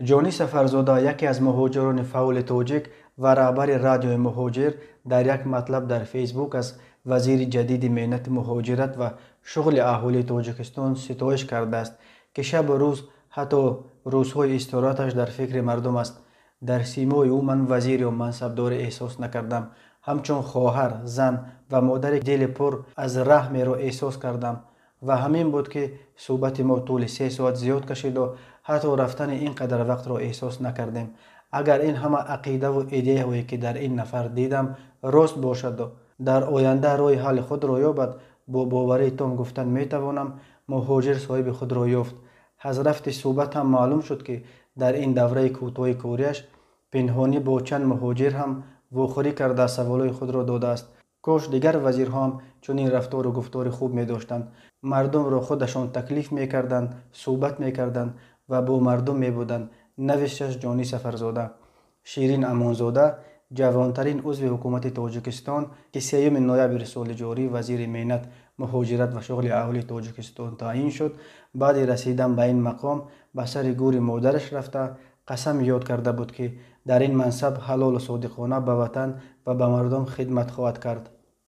Ҷонӣ Сафарзода, яке аз муҳоҷирони фаъоли тоҷик ва раҳбари радиои Муҳоҷир, дар як матлаб дар Фейсбук аз вазири ҷадиди меҳнати, муҳоҷират ва шуғли аҳолии Тоҷикистон ситоиш кардааст, ки шабу рӯз, ҳатто рӯзҳои истироҳаташ дар фикри мардум аст. Дар симои ӯ ман вазир ё мансабдоре эҳсос накардам. Ҳамчун хоҳар, зан ва модари дили пур аз раҳмеро эҳсос кардам. Ва ҳамин буд, ки суҳбати мо тӯли 3 соат зиёд кашиду ҳатто рафтани ин қадар вақтро эҳсос накардем. Агар ин ҳама ақидаву идеяҳое, ки дар ин нафар дидам, рост бошаду дар оянда роҳи ҳалли худро ёбад, бо боварии том гуфтан метавонам: муҳоҷир соҳиби худро ёфт. Аз рафти суҳбат ҳам маълум шуд, ки дар ин давраи кӯтоҳи кориаш пинҳонӣ бо чанд муҳоҷир ҳам вохӯрӣ карда, саволҳои худро додааст. Кош дигар вазирҳо ҳам чунин рафтору гуфтори хуб медоштанд, мардумро худашон таклиф мекарданд, суҳбат мекарданд ва бо мардум мебуданд, навиштааст Ҷонӣ Сафарзода. Ширин Амонзода, ҷавонтарин узви ҳукумати Тоҷикистон, ки 3 ноябри соли ҷорӣ вазири меҳнат, муҳоҷират ва шуғли аҳолии Тоҷикистон таъин шуд, баъди расидан ба ин мақом ба сари гӯри модараш рафта, қасам ёд карда буд, ки дар ин мансаб ҳалолу содиқона ба ватан ва ба мардум хидмат хоҳад кард.